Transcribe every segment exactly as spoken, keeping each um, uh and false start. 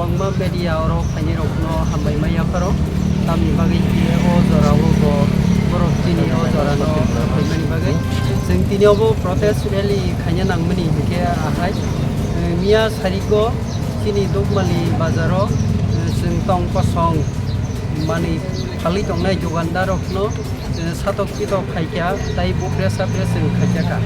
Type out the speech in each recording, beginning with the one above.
Kwbangma media oro phainai rokno hambai ma yapharo, tamni bagwi khe o jora o bo borok chini o jora no phaimani bagwi. Chwng tini obo protest rally khaina nangmani hinkhe ahai, eh, miya sarigo chini Dukmali bazaro, eh, chwng tong kosong manwi phalwi tongnai dukandar rokno, eh, satok pitok khaikha tai bupre sapre chwng khaikha kha.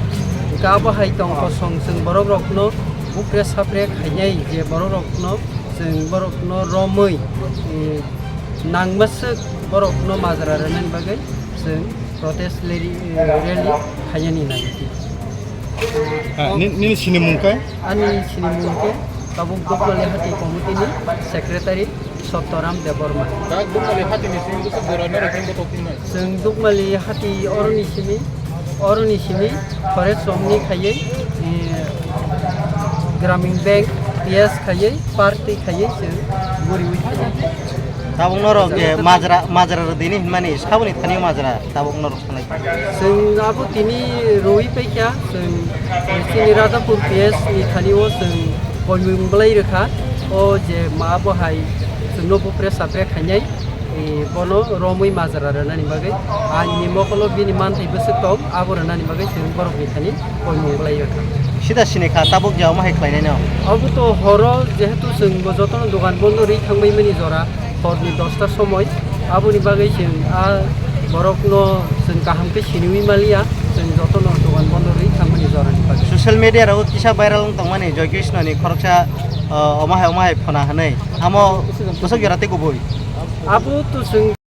Hinkhe abo hai tong kosong chwng borok rokno bupre sapre khainai je borok rokno chwng borokno romwi, eh, nangmaswk borokno majra rwnani bagwi chwng protest rally, eh, rally khainani nangkhe. Ah, ni-, nini sinimung khe? Ani sinimung khe tabuk Dukmali Hati Committee ni Secretary Sottoram Debbarma. Tabuk Dukmali Hati ni simi bwswk jora norok khe botok tongnai? Chwng Dukmali Hati oroni simi, oroni simi Forest Somni khaiwi, eh, Gramin Bank P S khaiwi, party khaiwi chwng guriwi khaiwi. Tabuk norok je majra, majra rwdini hinmani saboni thani majra tabuk norok sanai. Chwng abo tini rwi paikha, chwng chini Rajapur P S ni thani o chwng koimung bwlai rwkha. O je ma bo hai chwngno bupre sapre khainai, eh, bono romwi majra rwnani bagwi. Ani mokolo bini manthai bwswk tong, abo rwnani bagwi chwng borokni thani koimung bwlai rwkha. Sida sini kha tabuk je omo hai khlainai no? Abo to horo jehetu chwng bo jotono dogan bondo rwi thangbai mani jora. Horni dosta somoi, aboni bagwi chwng a borokno chwng kaham khe siniwi maliya, chwng jotono dogan bondo rwi thangmani jorani bagwi. Social media rogo kisa viral wng tongmani Joy Krishna ni khoroksa, uh, omo hai omo hai phona hwnwi, amo bwswk jora tei kubui. Abo to chwng